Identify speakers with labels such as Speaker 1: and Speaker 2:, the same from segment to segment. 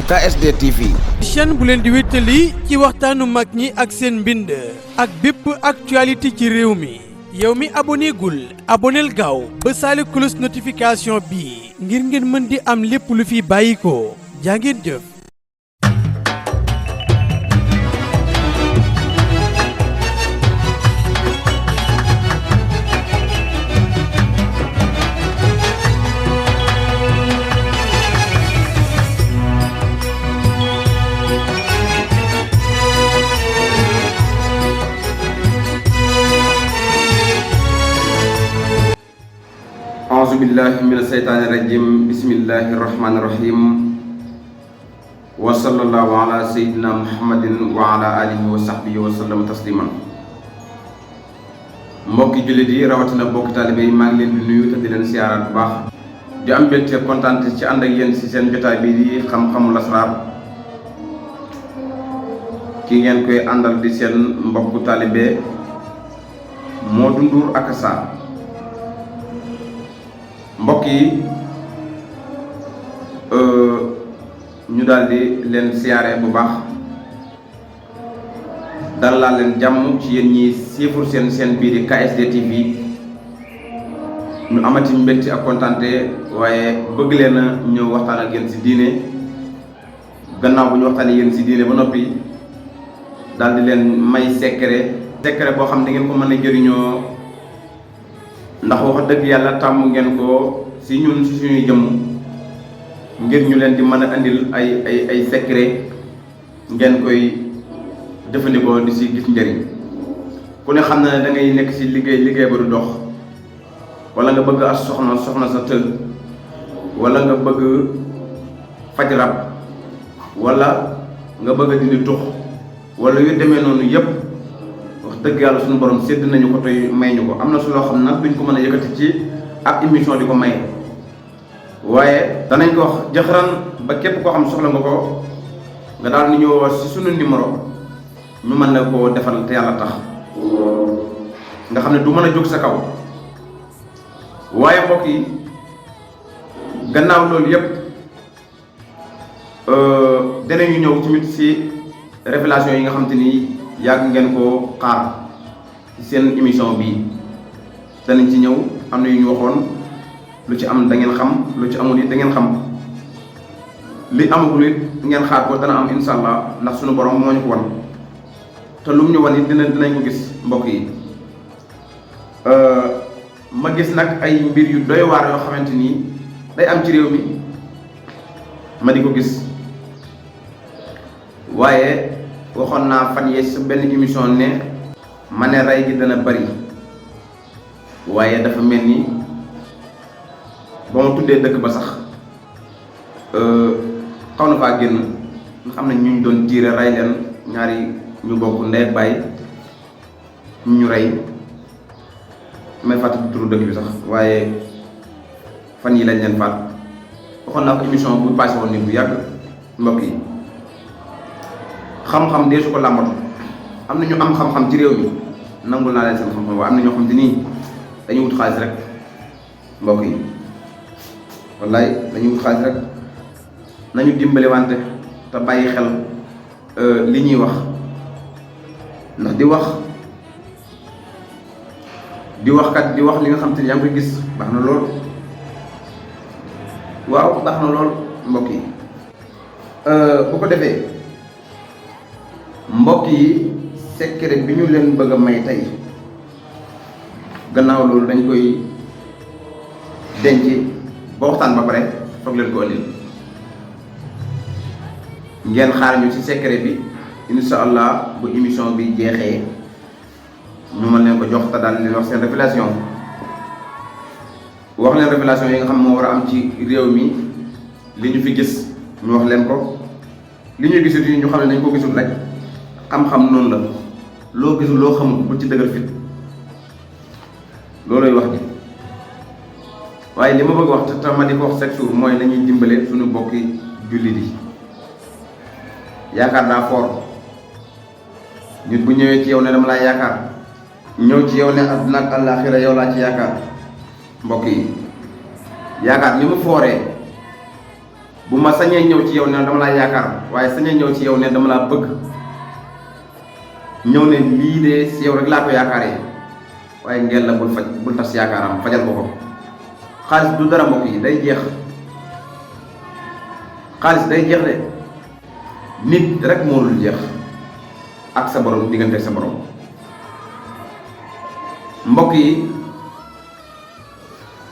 Speaker 1: KSD TV.
Speaker 2: chaîne bu leen di wéttali ci waxtaanu mag ñi ak seen mbind ak bépp actualité ci réew mi yow mi abonné gul aboneel gaaw ba saali cloche notification bi ngir ngeen mën di am lépp lu fi bàyyi ko jaa ngeen jëf.
Speaker 3: أعوذ بالله من الشيطان الرجيم بسم الله الرحمن الرحيم وصلى الله على سيدنا محمد وعلى آله وصحبه وسلم تسليما mbokki jullit yi rawatina mbokki taalibe yi maa ngi leen di nuyu te di leen siyaaraat bu baax di am mbégte kontaan ci ànd ak yéen ci seen jotaay bi di xam-xamu lasraar ki ngeen koy àndal di seen mbokku taalibe Modou Ndour Akassa. mbokk yi ñu daldi leen siyaare bu baax dalal leen jàmm ci yéen ñi siifur seen biir di KSD TV ñu amati mbégte ak kontaante waaye bëgg leen a ñëw waxtaan ak yéen ci diine gannaaw bu ñu waxtaanee yéen ci diine ba noppi daldi leen may secret boo xam ne ngeen ko mën a jëriñoo. ndax wax dëgg yàlla tàmm ngeen ko si ñun si suñuy jëmm ngir ñu leen di mën a andil ay secret ngeen koy jëfandikoo di si gis njëriñ ku ne xam na ne da ngay nekk si liggéey ba du dox wala nga bëgg as soxna sa tël wala nga bëgg faj rab wala nga bëgg a dindi tux wala yu demee noonu yépp wax dëgg yàlla suñu borom sédd nañu ko tey may ñu ko am na su loo xam nag duñ ko mën a yëkkati ci ab émission di ko may waaye danañ ko wax jëxëran ba képp koo xam soxla nga ko nga daal ni ñëw si suñu numéro ñu mën la koo defal te yàlla tax nga xam ne du mën a jóg sa kaw waaye mbokk yi gannaaw loolu yépp danañu ñëw tamit si révélation yi nga xam te ni yàgg ngeen koo xaar ci seen émission bii danañ ci ñëw am na yu ñu waxoon lu ci am da ngeen xam lu ci amul it da ngeen xam li amagul it ngeen xaar ko dana am insha allah ndax suñu borom moo ñu ko wan te lu mu ñu wan it dinañ ko gis mbokk yi ma gis nag ay mbir yu doy waar yoo xamante ni day am ci réew mi ma di ko gis waaye waxoon naa fan yee sa benn émission ne ma ne rey gi dana bari waaye dafa mel ni ba ma tuddee dëkk ba sax xaw na faa génn nga xam ne ñu doon tiire rey leen ñaari ñu bokk ndey ak baay ñu rey may fàttali turu dëkk bi sax waaye fan yi lañ leen faat waxoon naa ko émission bu passé woon nit bu yàgg mbokk yi xam-xam dee su ko làmbatu am na ñu am xam-xam ci réew mi nangul naa leen seen xam-xam waaye am na ñoo xam te nii dañuy wut xaalis rek mbokk yi wallaay dañuy wut xaalis rek nañu dimbali wante te bàyyi xel li ñuy wax ndax di wax kat di wax li nga xam te ni yaa ngi koy gis baax na lool waaw baax na lool mbokk yi bu ko defee mbokk yi secret bi ñu leen bëgg a may tey gannaaw loolu dañ koy denc ba waxtaan ba pare foog leen ko andil ngeen xaar ñu ci secret bi insha allah bu émission bi jeexee ñu mën leen ko jox te daal leen wax seen révélation wax leen révélation yi nga xam moo war a am ci réew mi li ñu fi gis ñu wax leen ko li ñuy gisut yi ñu xam ne dañ ko gisul rek xam-xam noonu la loo gisul loo xamul bu ci dëgër fit loolooy wax ji waaye li ma bëgg wax te ma di ko wax chaque jour mooy nañuy dimbale suñu bokki jullit yi yaakaar daa foor nit bu ñëwee ci yow ne dama laa yaakaar ñëw ci yow ne àdduna ak àllaaxira yow laa ci yaakaar mbokk yi yaakaar li mu fooree bu ma sañee ñëw ci yow ne dama laa yaakaar waaye sañee ñëw ci yow ne dama laa bëgg ñëw ne lii de si yow rek laa ko yaakaaree waaye ngeen la bul tas yaakaaram fajal ko xaalis du dara mbokk yi day jeex xaalis day jeex de nit rek moo dul jeex ak sa borom diggante sa borom mbokk yi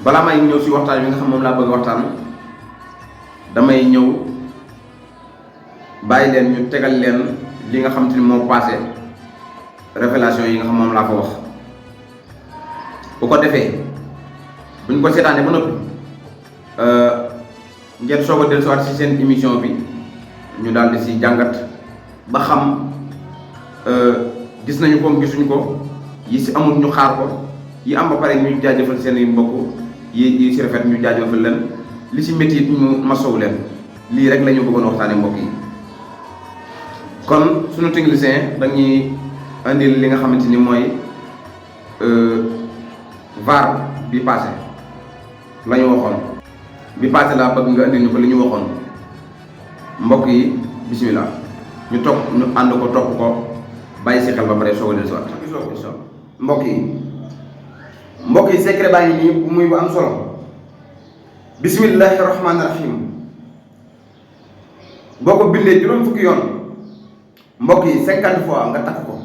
Speaker 3: balaa may ñëw si waxtaan bi nga xam moom laa bëgg waxtaan damay ñëw bàyyi leen ñu tegal leen li nga xam te ni moo passé révélation yi nga xam moom laa ko wax bu ko defee buñ ko seetaanee ba noppi ngeen soog a dellusiwaat si seen émission bi ñu daal di si jàngat ba xam gis nañu ko gisuñu ko yi si amul ñu xaar ko yi am ba pare ñu jaajëfal seen i mbokk yi si rafet ñu jaajëfal leen li si métti it ñu masow leen lii rek la ñu bëggoon waxtaane mbokk yi kon suñu technicien dañuy indil li nga xamante ni mooy VAR bi passé la ñu waxoon bi passé laa bëgg nga indil ñu ko li ñu waxoon mbokk yi bismillah ñu topp ñu ànd ko topp ko bàyyi si xel ba pare soog a dellusiwaat mbokk yi secret baa ngi nii muy bu am solo bismillahi rahmaani rahim boo ko bindee juróom fukki yoon mbokk yi 50 fois nga takk ko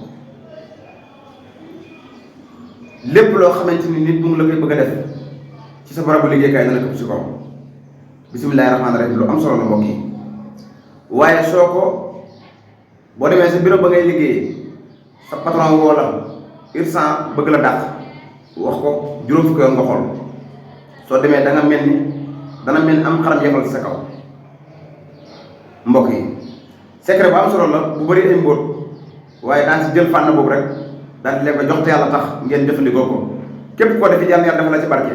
Speaker 3: lépp loo xamante ni nit mu ngi la koy bëgg a def ci sa barabu liggéeykaay dana këpp si kaw bismillahi rahmaani rahim lu am solo la mbokk yi waaye soo ko boo demee sa bureau ba ngay liggéeyee sa patron woo la urgent bëgg la dàq wax ko juróom fukki yoon nga xool soo demee da nga mel ni dana mel am xaram yefal ci sa kaw mbokk yi secret bu am solo la bu bëri ay mbóot waaye daan si jël fànn boobu rek daal di leen ko jox te yàlla tax ngeen jëfandikoo ko képp koo defi yàlla dafa la ci barke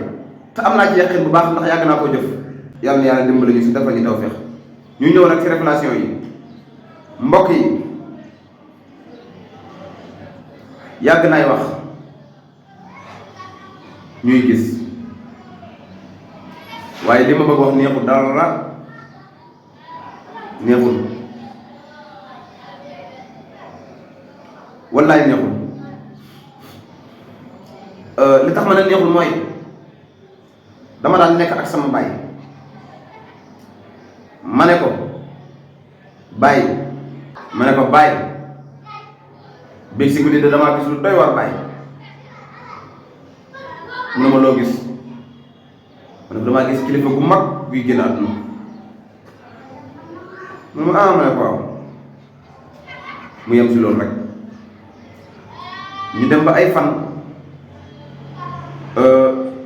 Speaker 3: te am naa ci yaqin bu baax ndax yàgg naa koo jëf yàlla na yàlla dimbali ñu si dafa ñu tawfeex ñu ñëw nag ci révélation yi mbokk yi yàgg naay wax ñuy gis waaye li ma bëgg wax neexul dara neexul wallaay neexul li tax ma ne neexul mooy dama daan nekk ak sama baay ma ne ko baay biig si guddi de damaa gis lu doy war baay mu ne ma loo gis ma ne ko damaa gis kilifa gu mag guy génn àdduna mu ne ma ma ne ko waaw mu yem si loolu rek ñu dem ba ay fan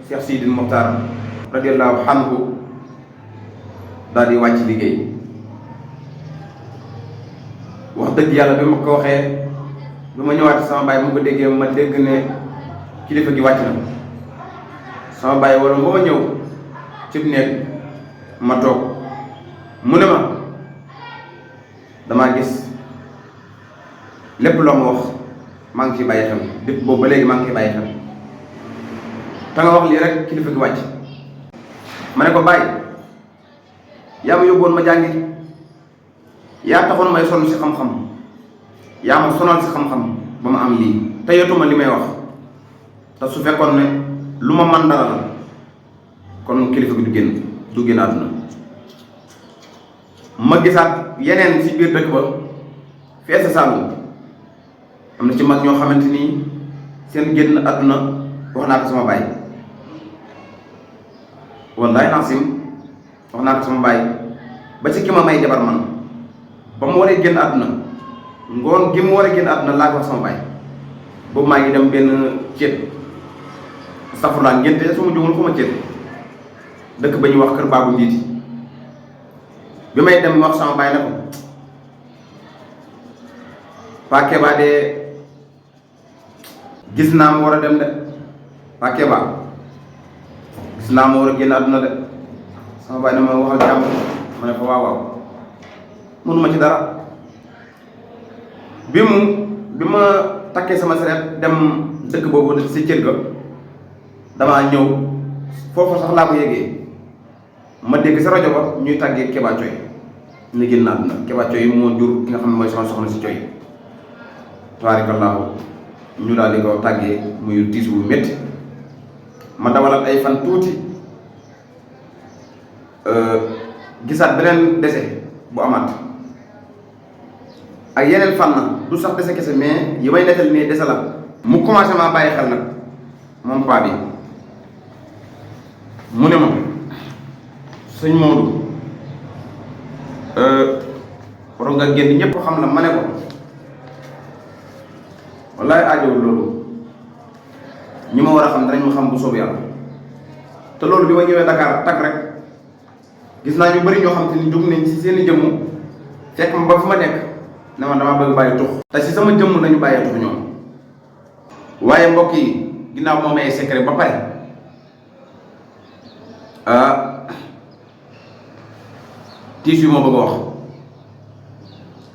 Speaker 3: Cheikh Sidil Mokhtar radiyallahu anhu daal di wàcc liggéey wax dëgg yàlla bi ma ko waxee bi ma ñëwaat sama baay mu ko déggee ma dégg ne kilifa gi wàcc na sama baay wala ba ma ñëw cib néeg ma toog mu ne ma damaa gis lépp loo ma wax maa ngi ciy bàyyi xel lépp boobu ba léegi maa ngi ciy bàyyi xel te nga wax lii rek kilifa gi wàcc ma ne ko bàyyi yaa ma yóbboon ma jàngi yaa taxoon may sonn si xam-xam yaa ma sonal si xam-xam ba ma am lii te yotuma li may wax te su fekkoon ne lu ma man dara la kon kilifa gi du génn àdduna ma gisaat yeneen si biir dëkk ba feesa Saalum am na ci mag ñoo xamante ni seen génn àdduna wax naa ko sama baay wallaay nasim wax naa ko sama baay ba ci ki ma may jabar man ba mu waree génn àdduna ngoon gi mu war a génn àdduna laa ko wax sama baay boobu maa ngi dem benn céet astafurlaa ngénte su ma jumul fu ma céet dëkk ba ñuy wax kër baabu njiiti bi may dem wax sama baay ne ko Paa Keba de gis naa ma war a dem de Paa Keba gis naa ma war a génn àdduna de sama baay ne ma waxal jàmm ma ne ko waaw waaw mënuma ci dara bi ma takkee sama sareet dem dëkk boobu si cër ga damaa ñëw foofu sax laa ko yégee ma dégg sa rajo ba ñuy tàggee Keba Coy ni génn àdduna. Keba Coy moo jur ki nga xam ne mooy sama soxna si Coy tabaarikallaahu ñu daal di ko tàggee muy tiis bu métti. ma dawalat ay fan tuuti gisaat beneen dese bu amaat ak yeneen fan na du sax dese kese mais yi may nettal nii dese la. mu commencé maa bàyyi xel nag moom paa bi mu ne ma sëñ Maodo war nga génn ñëpp xam la. ma ne ko wallaay aajowul loolu ñi ma war a xam danañ ma xam bu soob yàlla. te loolu bi ma ñëwee Dakar tag rek gis naa ñu bëri ñoo xam te ni dugg nañ ci seen i jëmm fekk ma ba fu ma nekk ne ma damaa bëgg bàyyi tux. te si sama jëmm nañu bàyyee tux ñoom. waaye mbokk yi ginnaaw moo may secret ba pare tiis wi moo bëgg a wax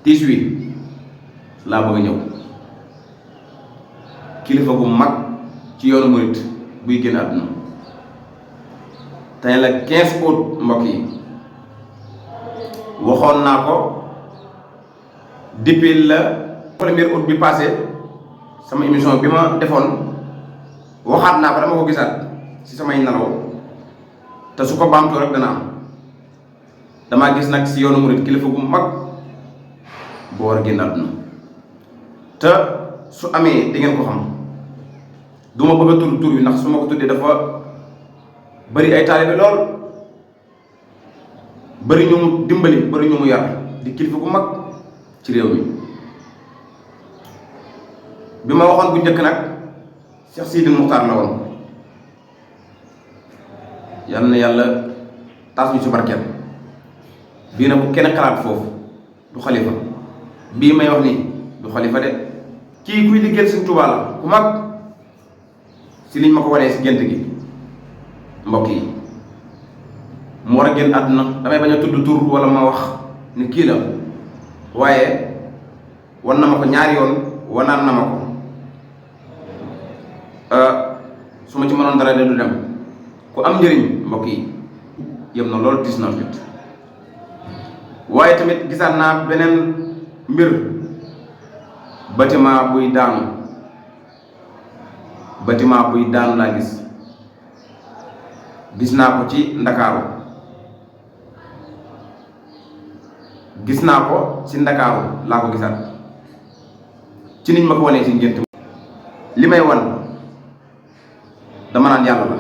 Speaker 3: tiis wi laa bëgg a ñëw. kilifa gu mag ci yoonu murit buy génn àdduna tey la 15 août mbokk yi waxoon naa ko depuis le 1er août bi passé sama émission bi ma defoon waxaat naa ko dama ko gisaat ci samay nelaw te su ko baamtoo rek dana am. damaa gis nag ci yoonu murit kilifa gu mag bu war a génn àdduna te su amee di ngeen ko xam. du ma bëgg a tur wi ndax su ma ko tuddee dafa bari ay taalibe lool bari ñu mu dimbali bari ñu mu yar di kilifa gu mag ci réew mi. bi ma waxoon bu njëkk nag Cheikh Sidi Muxtaar la woon yal na yàlla taas ñu ci barkeem. bii na bu kenn xalaat foofu du xalifa bii may wax nii du xalifa de kii kuy liggéeyal Sëñ Tuubaa la ku mag si liñ ma ko wanee si gént gi mbokk yi. mu war a génn àdduna damay bañ a tudd tur wala ma wax ni kii la waaye wan na ma ko ñaari yoon wanaan na ma ko su ma ci mënoon dara de du dem. ku am njëriñ mbokk yi yëm na loolu tis na fit waaye tamit gisaat naa beneen mbir bâtiment buy daanu laa gis naa ko ci Ndakaaru laa ko gisaat ci niñ ma ko wanee ci ngént. li may wan dama naan yàlla la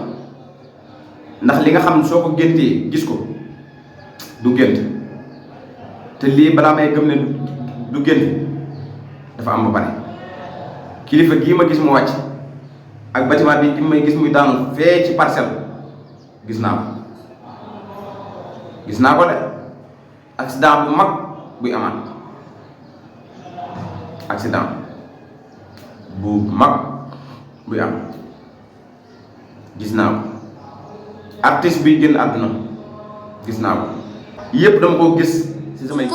Speaker 3: ndax li nga xam soo ko géntee gis ko du gént te lii balaa may gëm ne du gént dafa am ba pare. kilifa gii ma gis mu wàcc ak bâtiment bi gi may gis muy daanu fee ci parcelle gis naa ko de accident bu mag buy amaat gis naa ko artiste bi génn àdduna gis naa ko yépp dama ko gis ci samay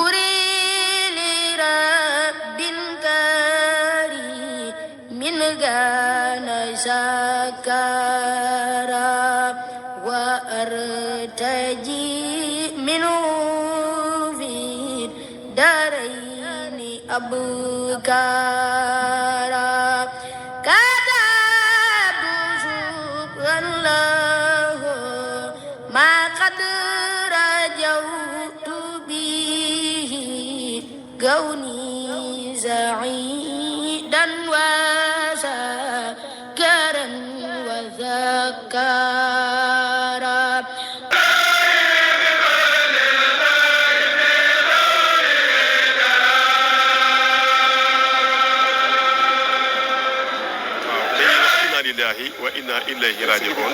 Speaker 1: wa inna ilayhi raji'un.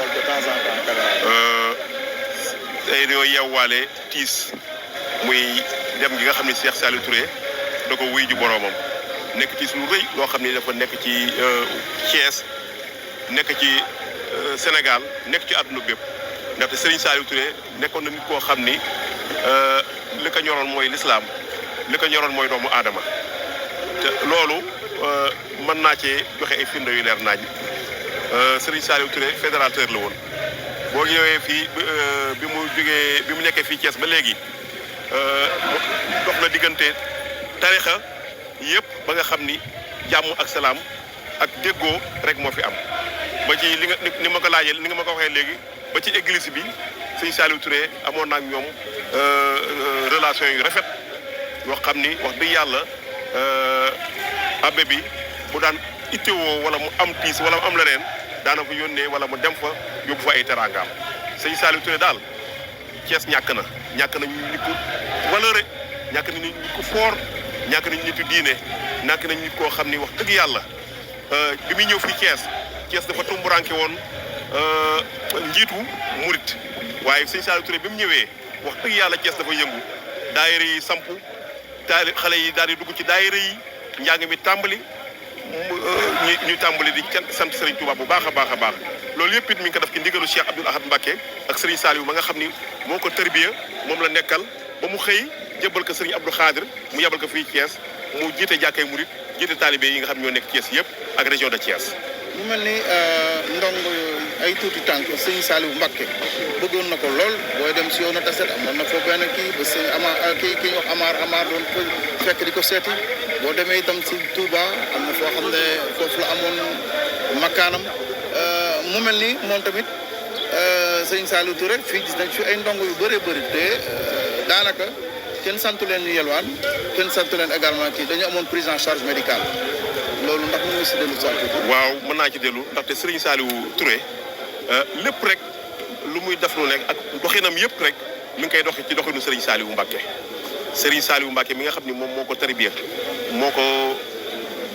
Speaker 1: tey dañoo yeewaale tiis muy dem gi nga xam ne Cheikh Saliou Touré da ko wuy ji boroomam nekk tiis lu rëy loo xam ne dafa nekk ci Thiès nekk ci Sénégal nekk ci àdduna bépp ndaxte Serigne Saliou Touré nekkoon na nit koo xam ni li ko ñoroon mooy lislaam li ko ñoroon mooy doomu aadama te loolu mën naa cee joxe ay firnde yu leer naaj. Serigne Saliou Touré fédérateur la woon boo ñëwee fii bi mu nekkee fii Thiès ba léegi dox na diggante tarixa yëpp ba nga xam ni jàmm ak salaam ak déggoo rek moo fi am ba ci ni ma ko laajee ni nga ma ko waxee léegi ba ci église bi sëñ Saliou Touré amoon na ak ñoom relation yu rafet yoo xam ni wax dëgg yàlla abbé bi bu daan ittewoo wala mu am tiis wala mu am leneen daana ko yónnee wala mu dem fa yóbbu fa ay teraangaam sëñ Saliou Touré daal Thiès ñàkk na nit ku valeur, ñàkk na nit ku fort, ñàkk na nit ku diine, ñàkk na nit koo xam ni wax dëgg yàlla bi muy ñëw fii Thiès dafa tumburanke woon njiitu murit waaye sëñ Saliou Touré bi mu ñëwee wax dëgg yàlla Thiès dafa yëngu daayira yi sampu xale yi daal di dugg ci daayira yi njàng mi tàmbali ñu tàmbali di sant Serigne Touba bu baax a baax a baax loolu yëpp it mi ngi ko def ci ndigalu Cheikh Abdoul Ahad Mbacké ak Serigne Saliou ma nga xam ni moo ko tërbiya moom la nekkal ba mu xëy jébbal ko Serigne Abdou Khadir mu yebal ko fii Thiès mu jiite jàkkay murit jiite taalibe yi nga xam ñoo nekk Thiès yëpp ak région de Thiès.
Speaker 4: mu mel ni ndongo ay tuuti tànk sëñ Saliou Mbacké bëggoon na ko lool booy dem si yoonu taset amoon na foofu benn kii ba sëñ kii wax Amar doon fekk di ko seeti boo demee itam si Touba am na foo xam ne foofu la amoon makkaanam mu mel ni moom tamit sëñ Saliou Touré fii gis nañ fi ay ndongo yu bëree bëri te daanaka kenn santu leen ñu yelwaan kenn santu leen également kii dañu amoon prise en charge médicale loolu ndax mën nga si dellu saa tuuti.
Speaker 1: waaw mën naa ci dellu ndaxte Serigne Saliou Touré lépp rek lu muy def lu nekk ak doxinam yëpp rek mi ngi koy doxi ci doxinu Serigne Saliou Mbacké Serigne Saliou Mbacké mi nga xam ni moom moo ko tarbiya moo ko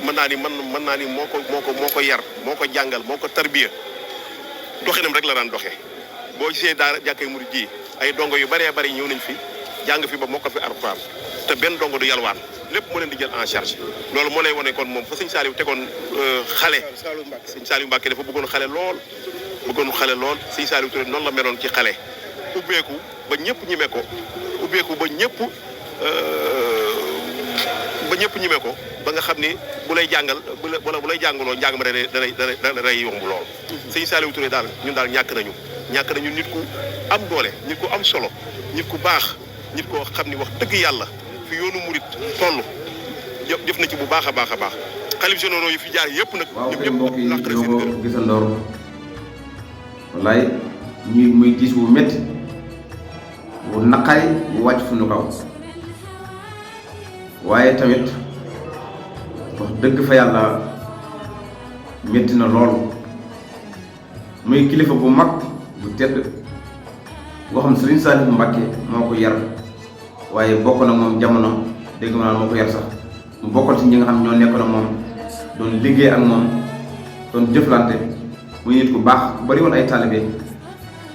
Speaker 1: mën naa ni moo ko yar moo ko jàngal moo ko tarbiya doxinam rek la daan doxee boo gisee daara jàkkee murid ji ay dongo yu bëree bëri ñëw nañ fi jàng fi ba moo ko fi Alxuraan te benn dongo du yalwaan lépp moo leen di jël en charge loolu moo lay wane kon moom fa sëñ Saliou tegoon xale sëñ Saliou Mbacké dafa bëggoon xale lool sëñ Saliou Touré noonu la meloon ci xale ubbeeku ba ñëpp ñime ko ubbeeku ba ñëpp ñime ko ba nga xam ni bu lay jàngal bu lay jàngaloo njàng ma day yomb lool sëñ Saliou Touré daal ñun daal ñàkk nañu nit ku am doole nit ku am solo nit ku baax nit koo xam ni wax dëgg yàlla fi yoonu murit toll def na ci bu baax a baax xalif généraux yi fi jaar yëpp nag.
Speaker 3: waaw kay mbokk yi ñoo ko gisandoor wallaay muy gis wu métti bu naqari bu wàcc fu nu kaw waaye tamit wax dëgg fa yàlla métti na lool muy kilifa bu mag bu tedd boo xam Serigne Saliou Mbacké moo ko yar waaye bokk na moom jamono dégg naa moo ko yar sax mu bokkal ci ñi nga xam ñoo nekk na moom doon liggéey ak moom doon jëflante muy nit ku baax bari woon ay taalibe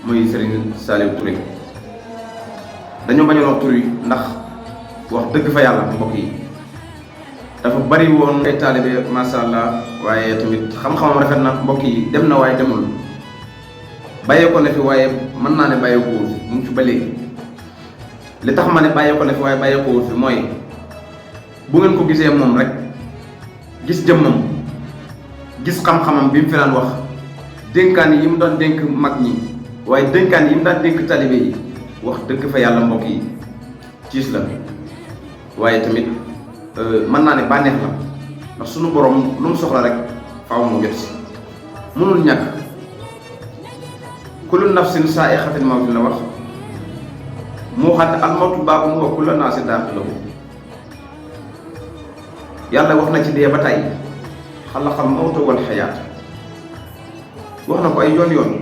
Speaker 3: muy Serigne Saliou Touré dañoo bañoon wax tur yi ndax wax dëgg fa yàlla mbokk yi dafa bari woon ay taalibe masha Allah waaye tamit xam-xamam rafet na mbokk yi dem na waaye demul bàyyee ko ne fi waaye mën naa ne bàyyee ko wul mu ngi fi ba léegi li tax ma ne bàyyee ko ne fi waaye bàyyee ko wul fi mooy bu ngeen ko gisee moom rek gis jëmmam gis xam-xamam bi mu fi daan wax dénkaan yi mu doon dénk mag ñi waaye dénkaan yi mu daan dénk talibé yi wax dëgg fa yàlla mbokk yi ciis la waaye tamit mën naa ne bànneex la ndax sunu borom lu mu soxla rek faaw mu jot si mënul ñàkk kullu nafsin saa'iqatul mawt la wax moo xam ne al mawtu baabun wa kullu naasin daaxiluhu yàlla wax na ci dee ba tey xalaqal mawta wal xayaat wax na ko ay yoon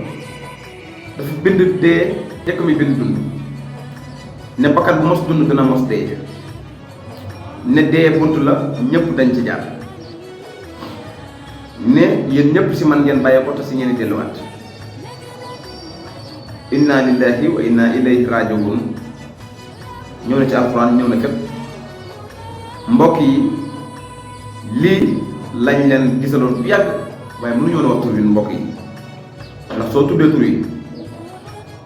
Speaker 3: dafa bind dee jëkk mi bind dund ne bakkat bu mos dund dina mos dee ne dee bunt la ñëpp dañ ci jaar ne yéen ñëpp si man ngeen bàyyee ko te si ngeen delluwaat inna lillahi wa inna ilayhi rajiun ñëw na ci alxuraan ñëw na fépp mbokk yi lii lañ leen gisaloon bu yàgg waaye mënuñoo wax tur yi mbokk yi ndax soo tuddee tur yi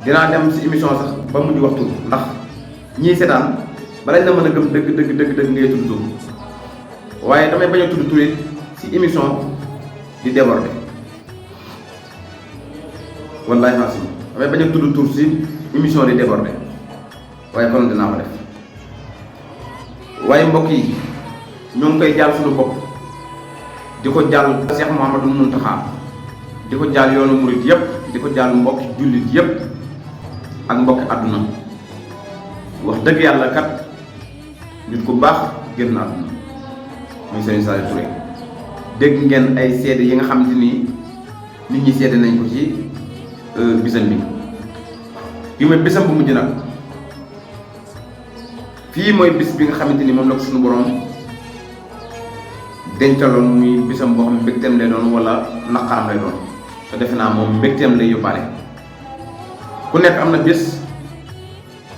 Speaker 3: dinaa dem si émission sax ba mujj wax tur ndax ñii seetaan balañ la mën a gëm dëgg ngay tudd tur waaye damay bañ a tudd tur yi si émission di déborder wallahi merci damay bañ a tudd tur si émission di débordé waaye kon dinaa ko def waaye mbokk yi ñoo ngi koy jàll suñu bopp di ko jàll Cheikh Mouhamadou Mountakha di ko jàll yoonu murit yépp di ko jàll mbokki jullit yépp ak mbokki àdduna wax dëgg yàlla kat nit ku baax génn àdduna muy Serigne Saliou Touré dégg ngeen ay seede yi nga xamante ni nit ñi seede nañ ko ci bisam bi mooy bisam bu mujj nag fii mooy bis bi nga xamante ni moom la ko suñu borom dencaloon muy bisam boo xam ne mbégteem lay doon wala naqaram lay doon te defe naa moom mbégteem lay yóbbaale ku nekk am na bis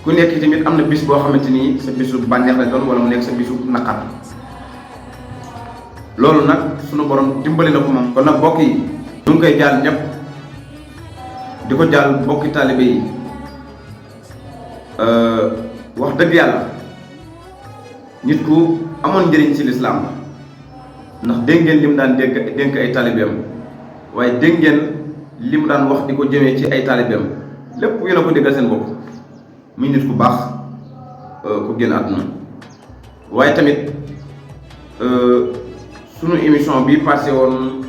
Speaker 3: ku nekk tamit am na bis boo xamante ni sa bisu bànneex lay doon wala mu nekk sa bisu naqar loolu nag sunu borom dimbali na ko moom. kon nag mbokk yi ñu ngi koy jàll ñëpp di ko jàll mbokki taalibe yi wax dëgg yàlla nit ku amoon njëriñ ci lislaam ndax dégg ngeen li mu daan dénk ay taalibeem waaye dégg ngeen li mu daan wax di ko jëmee ci ay taalibeem lépp yéen a ko déggal seen bopp muy nit ku baax ku génn àdduna waaye tamit sunu émission bi passé woon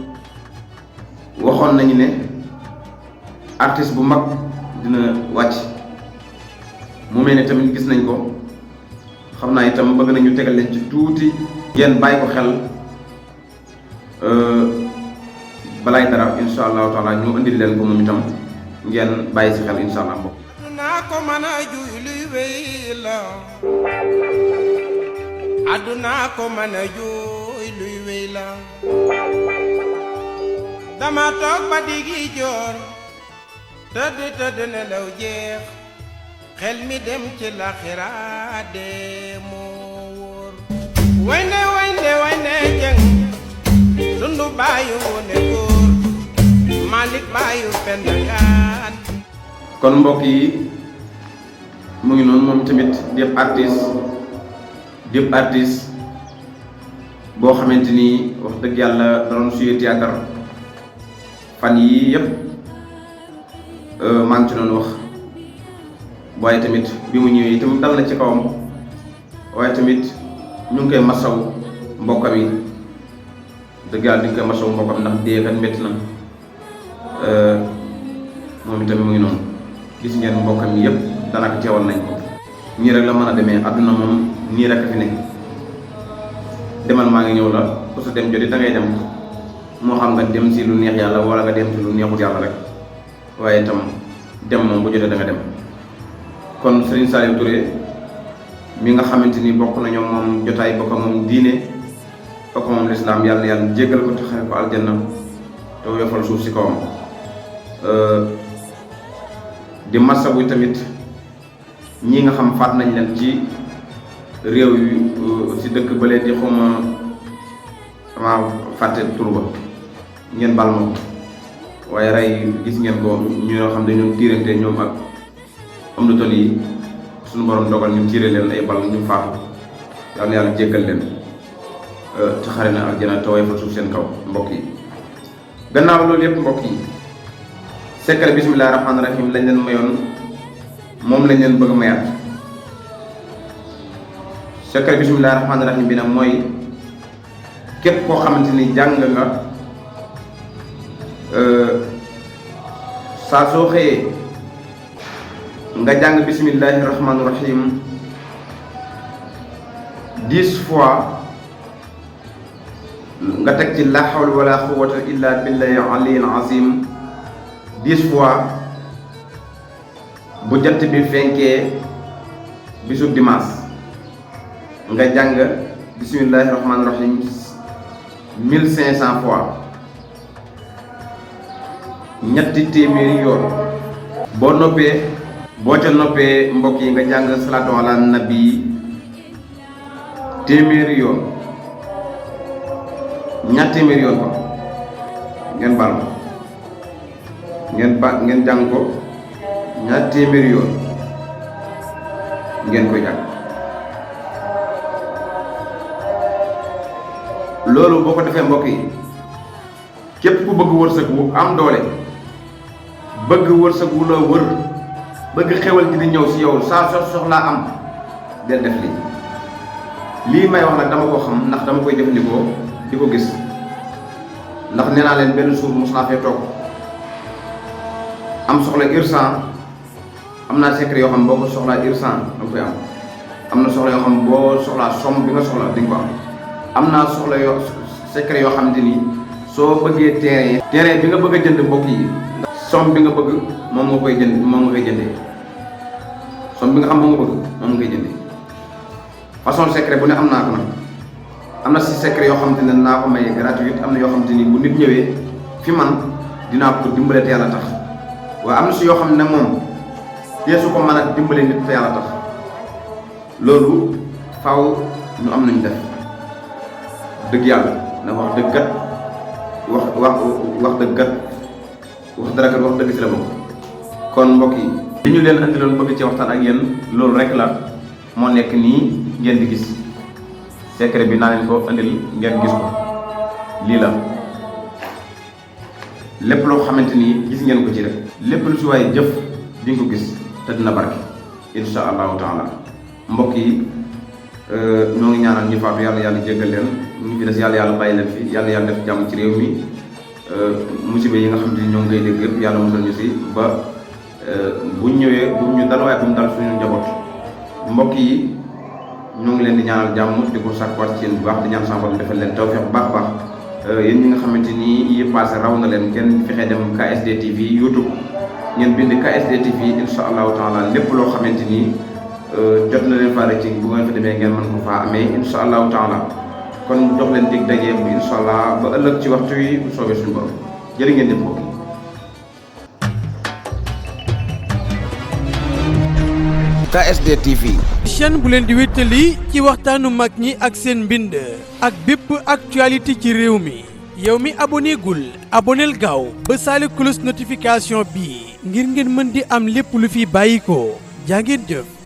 Speaker 3: waxoon nañu ne artiste bu mag dina wàcc mu mel ne tamit gis nañ ko xam naa itam bëgg nañu tegal leen ci tuuti ngeen bàyyi ko xel balaay dara insha allahu taala ñu indil leen ko moom itam ngeen bàyyi si xel insha allah mbokk
Speaker 5: naa ko mën a juy luy wéy la àdduna ko mën a juy luy wéy la dama toog ba digi joor tëdd nelaw jeex xel mi dem ci laxira dee moo wóor waynde jeng dundu bàyyu ne góor Malick bàyyu pendangaan.
Speaker 3: kon mbokk yi mu ngi noonu moom tamit dépp artiste boo xamante ni wax dëgg yàlla da doon suyee théâtre fan yii yëpp maa ngi ci doon wax waaye tamit bi mu ñëwee itam dal na ci kawam waaye tamit ñu ngi koy masaw mbokkam yi dëgg yàlla di nga koy masaw mbokkam ndax dee kat métti na moom itam mu ngi noonu gis ngeen mbokkam yi yëpp daanaka teewal nañ ko nii rek la mën a demee àdduna moom nii rek a fi nekk demal maa ngi ñëw la ku sa dem joti da ngay dem moo xam nga dem si lu neex yàlla wala nga dem si lu neexut yàlla rek waaye itam dem moom bu jotee da nga dem. kon Serigne Saliou Touré mi nga xamante ni bokk nañoo moom jotaay bokk moom diine bokk moom lislaam yàlla yàlla jéggal ko te xare ko aljanna te yofal suuf si kawam di masawu tamit ñi nga xam faat nañ leen ci réew yu si dëkk ba leen di xuma dama fàtte tur ba ngeen bal ma ko waaye rey gis ngeen ko ñu ñoo xam dañoo tiirante ñoom ak am na toll yi suñu borom dogal ñu tiire leen ay bal ñu faatu yàlla yàlla jéggal leen te xare na aljana te way fa suuf seen kaw mbokk yi. gannaaw loolu yëpp mbokk yi secret bismillahi rahmaani rahim lañ leen mayoon moom lañ leen bëgg mayaat secret bismillahi rahmaani rahim bi nag mooy képp koo xamante ni jàng nga saa soo xëyee nga jàng bismillahi rahmaani rahim 10 fois nga teg ci la hawla wala quwwata illa billahi aliyil azim 10 fois bu jant bi fenkee bisub dimanche nga jàng bismillahi rahmaani rahim 1500 fois ñetti téeméeri yoon boo ca noppee mbokk yi nga jàng salaatu ala nabi téeméeri yoon ñaar téeméeri yoon ko ngeen baal ma ngeen jàng ko ñaar téeméeri yoon ngeen koy jàng loolu boo ko defee mbokk yi képp ku bëgg wërsëg bu am doole bëgg wërsëg wu la wër bëgg xewal gi di ñëw si yow saa soxlaa am del def lii may wax nag dama ko xam ndax dama koy jëfandikoo di ko gis ndax nee naa leen benn suur mos naa fee toog am soxla urgent am naa secret yoo xam boo ko soxlaa urgent da nga koy am na soxla yoo xam boo soxlaa somme bi nga soxla di nga ko am naa soxla yoo secret yoo xamante ni soo bëggee terrain bi nga bëgg a jënd mbokk yi somme bi nga bëgg moom nga koy jëndee somme bi nga xam moom nga bëgg moom nga koy jëndee façon secret bu ne am naa ko nag am na si secret yoo xamante ne naa ko may gratuite am na yoo xamante ni bu nit ñëwee fi man dinaa ko dimbale te yàlla tax waaye am na si yoo xam ne moom su ko mën a dimbale nit te yàlla tax loolu faaw ñu am nañu def dëgg yàlla ndax wax dëgg kat wax dëgg kat wax dara kat wax dëgg ci la bokk. kon mbokk yi li ñu leen andiloon bëgg ci waxtaan ak yéen loolu rek la moo nekk nii ngeen di gis secret bi naa leen ko andil ngeen gis ko lii la lépp loo xamante ni gis ngeen ko ci rek lépp lu si waaye jëf di nga ko gis te dina barke insha allahu taala. mbokk yi ñoo ngi ñaanal ñu faatu yàlla jéggal leen ñu fi des yàlla bàyyi leen fi yàlla def jàmm ci réew mi musiba yi nga xam ne ñoo ngi koy dégg yëpp yàlla musal ñu si ba buñ ñëwee bu ñu dal waaye bu mu dal suñu njaboot. mbokk yi ñoo ngi leen di ñaanal jàmm di ko sàkkuwaat ci yéen bu baax di ñaan sama borom defal leen tawfeex bu baax yéen ñi nga xamante ni yi passé raw na leen kenn fexee dem KSD TV YouTube ngeen bind KSD TV insha allahu taala lépp loo xamante ni jot na leen faare ci bu ngeen fa demee ngeen mën ko faa amee insha allahu taala. kon jox leen dig daje bu insha allah ba ëllëg ci waxtu wi bu soobee suñu borom jërë ngeen jëf mbokk yi.
Speaker 5: KSD TV.
Speaker 2: chaîne bu leen di wéttali ci waxtaanu mag ñi ak seen mbind ak bépp actualité ci réew mi yow mi abonné gul aboneel gaaw ba saali cloche notification bi ngir ngeen mën di am lépp lu fi bàyyi ko jaa ngeen jëf.